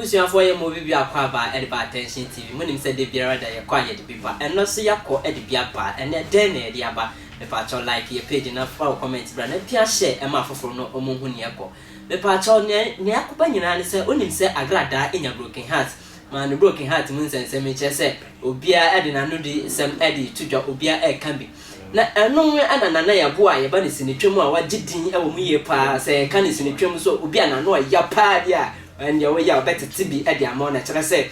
Abusuafoɔ yɛ mo obi biako aba de ba Attention TV. Monim sɛ da biara da yɛkɔ a yɛde bi ba. Ɛnnɛ nso yɛakɔ de bi aba. Ɛnnɛ dɛn na yɛde aba? Mepaakyɛw like yɛ page na fa wo comment bra na pia share ɛma afoforo no ɔmo nhu nea ɛkɔ. Mepaakyɛw nea nea akɔba nyinaa ne sɛ wonim sɛ Agradaa anya broken heart maa no broken heart mu nsɛnsɛm yi kyerɛ sɛ obiara de n'ano di nsɛm de reto dwa obiara reka bi. Na ɛno ho na Nana Yeboah a yɛba no sinitwa mu a wagye din wɔ mu yie paa sɛ yɛka no sinitwa mu nso obi a n'ano ɔya paa bi a ɛndeɛ woyɛ a ɔbɛtete bi de ama wo na kyerɛ sɛ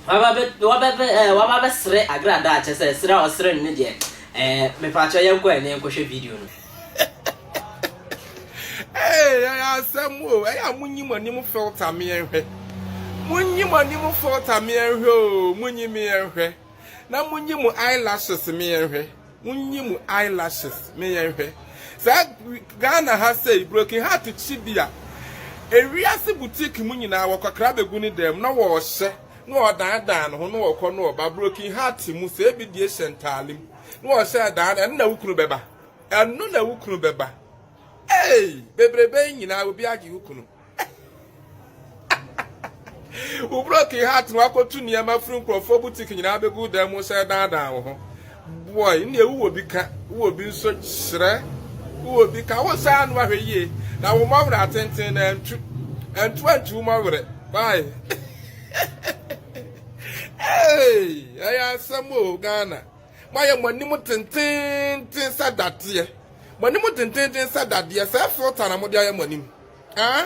Waba bɛ waba bɛ ɛɛ waba bɛsere agradaa kyerɛ sɛ sere a ɔsere no ne deɛ ɛɛ mepaakyɛw yɛnkɔ ɛ na yɛnkɔhwɛ video no. Hey, ɛyɛ asɛm o. Ɛyɛ a munyi mo anim filter me nhwɛ. Munyi mo anim filter me nhwɛ o. Munyi me nhwɛ. Na munyi mo eyelashes me nhwɛ. Munyi mo eyelashes me nhwɛ. Saa Ghana ha sei, broken heart kyi bi a, ewiase boutique mu nyinaa wɔkɔkra begu ne dan mu na wɔrehyɛ na wɔdandan ne ho na wɔkɔ na wɔba. Broken heart mu sɛ ebi deɛ hyɛ ntaale mu na wɔhyɛ dan ɛno na wo kunu bɛba. Ɛno na wo kunu bɛba. Ei, bebrebe yi nyinaa obi agye wo kunu. Wo broken heart na wakɔtu nneɛma firi nkurɔfoɔ boutique nyinaa bɛgu dan mu sɛ daadaa wo ho. Boy, nneɛ wowɔ bi ka, wowɔ bi nso kyerɛ, wowɔ bi ka, wo saa no ahwɛ yie na wo mmɔwerɛ atenten na antu, antu antu wo mmɔwerɛ. Bye. Hey, ɛyɛ asɛm o, Ghana. Moayɛ mo anim tenteenten sɛ dadeɛ. Mo anim tenteenten sɛ dadeɛ. Sɛ filter na mode ayɛ mo anim. Ah?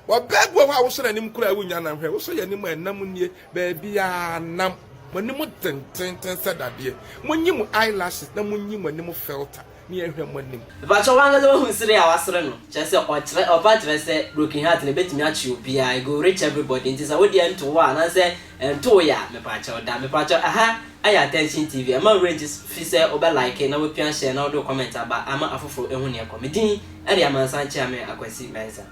Wɔbaa bi wɔ hɔ a wosɔ n'anim koraa wonya nam hwɛ. Wosɔ yɛn anim a ɛnam nie baabiara nam. Mo anim tenteenten sɛ dadeɛ. Monyi mo eyelashes na monyi mo anim filter na yɛnhwɛ mo anim. Mepakyɛw wankasa wahu sere a wasere no kyerɛ sɛ ɔkyerɛ ɔpa kyerɛ sɛ broken heart no ebetumi akye obiara it go reach everybody nti sɛ wodeɛ nto wo a anaasɛ ɛnto wo yɛ a mepakyɛw da mepakyɛw ɛha ɛyɛ attention TV ɛmma wo werɛ nkyi fi sɛ wobɛ like na wapia share na wode wo comment aba ama afoforo ahu nea ɛkɔ me din ɛde Amansan Kyeame Akwasi Mensah.